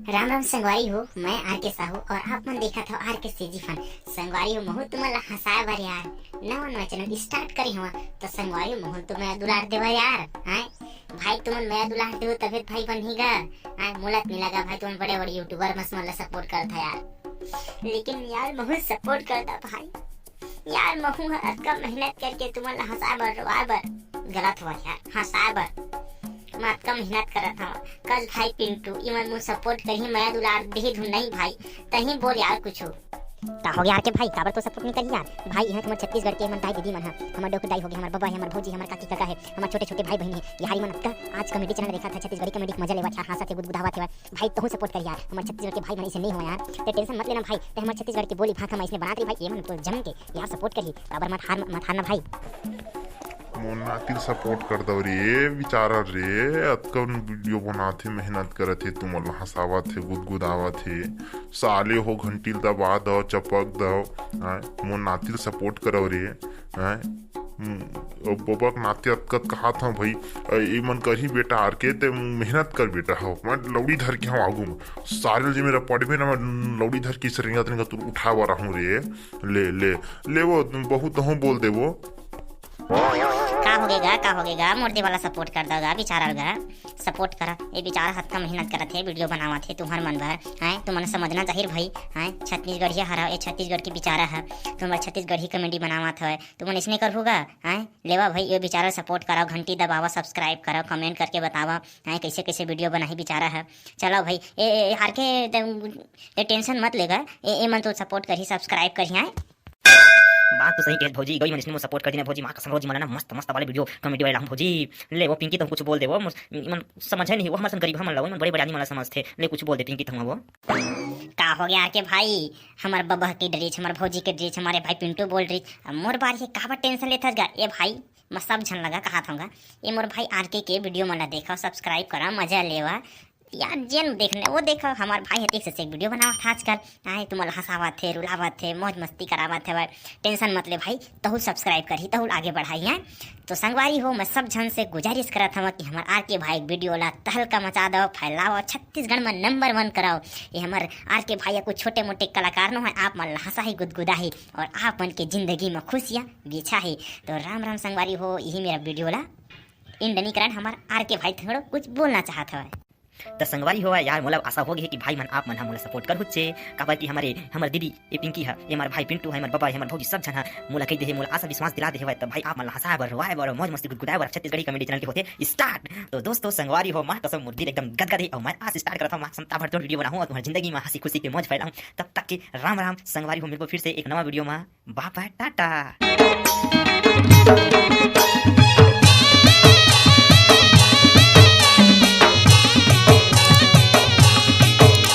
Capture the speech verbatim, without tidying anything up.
राम राम संगवारी हो, मैं आर के साहू और आप मन देखत हो आर के सीजी फन। संगवारी हो, महू तुमन ला हंसाए बर यार नवा नवा चैनल स्टार्ट करे हवा, तो संगवारी हो, महू तुमन ला दुलार देवा यार। हैं भाई, तुमन मया दुलार देहू तभे त भाई बनही गा। हैं, मोला त नहीं लगा भाई तुमन बड़े बड़े यूट्यूबर मस मन ला सपोर्ट करत हा यार, लेकिन यार महू सपोर्ट करता भाई। यार महू हर अतका मेहनत करके तुमन ला हंसाए बर, रोवाए बर, गलत हुआ यार, हंसाए बर मैं अतका मेहनत करत हव। कस भाई पिंटू, इमन मोर सपोर्ट करही, मया दुलार देही धुन नहीं भाई, तहीं बोल यार कुछ। का हो गया आर के भाई, काबर तो सपोर्ट नहीं करही यार? भाई, इहाँ हमर छत्तीसगढ़ के हमर दाई दीदी मन ह, हमर डोकरी दाई हो गए, हमर बबा है, हमर भौजी, हमर काकी काका है, हमर छोटे छोटे भाई बहन है, यार इमन अतका आज कॉमेडी चैनल देखा था, छत्तीसगढ़ी कॉमेडी के मजा लेवा था, हंसा थे, गुदगुदावा थे भाई, तहू सपोर्ट कर यार। हमर छत्तीसगढ़ के भाई मन ऐसे नहीं हो यार, ते टेंशन मत लेना भाई, ते हमर छत्तीसगढ़ के बोली भाखा में ऐसने बनात रही भाई, ये मन तो जम के यार सपोर्ट करही, काबर मत हार, मत हारना भाई। मोर नाती ल सपोर्ट कर दव रे, बिचारा रे, अतकन वीडियो बनाथे, मेहनत करत हे, तुमन ला हंसावत हे, गुदगुदावत हे। साले हो, घंटी ल दबा दव, चपक दव, हैं? मोर नाती ल सपोर्ट करव रे, हैं? हम्म, अब बबा के नाते अतकत कहात हव भाई, अ, ए मन करही बेटा आर के, ते मेहनत कर बेटा हो, मैं लौड़ी धर के हव आगू में। साले जे मेरा पढ़बे ना, मैं लौड़ी धर के सरिंगा तनिका तू उठावा रहूं रे, ले, ले, ले वो, बहुत हूँ बोल दे वो। का होगे गा, का होगे गा, मोर दे वाला सपोर्ट कर दो गा, बिचारा गा, सपोर्ट करा। ये बिचारा हतका मेहनत करत हे, वीडियो बनावत हे तुम्हर मन भर, हैं? तुमन समझना चाहिए भाई, हैं? छत्तीसगढ़िया हरा, ये छत्तीसगढ़ के बिचारा है, तुम्हर छत्तीसगढ़ी कॉमेडी बनावत है, तुमन इसने कर होगा, हैं? लेवा भाई, ये बिचारा सपोर्ट कराओ, घंटी दबावा, सब्सक्राइब कराओ, कमेंट करके बतावा, हैं? कैसे कैसे वीडियो बनाही बिचारा है। चलो भाई, ए, ए, ए, हार के ते, ते टेंशन मत लेगा, ए, ए मन तो सपोर्ट करही, सब्सक्राइब करही, हैं? बात तो सही कहत भौजी, गई मन इसने मोर सपोर्ट कर दीना भौजी, माँ कसम भौजी, मन ना मस्त मस्त वाले वीडियो कॉमेडी वाले लाऊं भौजी। ले वो पिंकी, तुम कुछ बोल दे, वो मोर-, इमन समझे नहीं, वो हमर सन गरीब हमन ला, इमन बड़े बड़े आदमी मन ला समझथे। ले कुछ बोल दे पिंकी, तुम वो। का हो गया आर के भाई, हमर बबा के डरीच, हमर भौजी के डरीच, हमारे भाई पिंटू बोल रही, अब मोर बारे काबर टेंशन लेथस गा? ए भाई, मैं सब झन लगा कहा था, ये मोर भाई आर के के वीडियो मन ला देखा, सब्सक्राइब करा, मजा लेवा। यार जेन देखने वो देखा, हमार भाई ह एक से एक वीडियो बनावत है आजकल। आए तुमन ला हंसावत है, रुलावत है, मौज मस्ती करावत है भाई। टेंशन मत ले भाई, तहू सब्सक्राइब करही, तहू आगे बढ़ाही है। तो संगवारी हो, मैं सब झन से गुजारिश करत हूँ कि हमार आर के भाई वीडियो ला तहलका मचा दो, फैलाओ, छत्तीसगढ़ में नंबर वन कराओ। ये हमार आर के भाई कुछ छोटे मोटे कलाकार नो है, आप मन ला हंसाही, गुदगुदाही और आप मन के जिंदगी में खुशियाँ बिछाही। तो राम राम संगवारी हो, यही मेरा वीडियो ला एंड नहीं करन, हमार आर के भाई थोड़ा कुछ बोलना चाहत हवय। त संगवारी हो यार, मोला आशा हो गई है कि भाई मन आप मन ह मोला सपोर्ट कर हुच्चे, काबर कि हमारे, हमर दीदी ये पिंकी है, ये हमार भाई पिंटू है, हमार बबा है, हमार भौजी सब झन है, मोला कह दे है, मोला आशा विश्वास दिला दे है। त भाई आप मन ला हंसाए बर, रोवाए बर, मौज मस्ती गुदगुदाए बर छत्तीसगढ़ी कॉमेडी चैनल के होते स्टार्ट। तो दोस्तों संगवारी हो, माँ कसम मोर दिल एकदम गदगद है और मैं आज से स्टार्ट करत हूँ, माँ कसम ताबड़तोड़ वीडियो बनाहूँ और तुम्हारी जिंदगी में हंसी खुशी के मौज फैलाऊँ। तब तक के राम राम संगवारी हो, मिलबो फिर से एक नवा वीडियो में। बाय बाय, टाटा।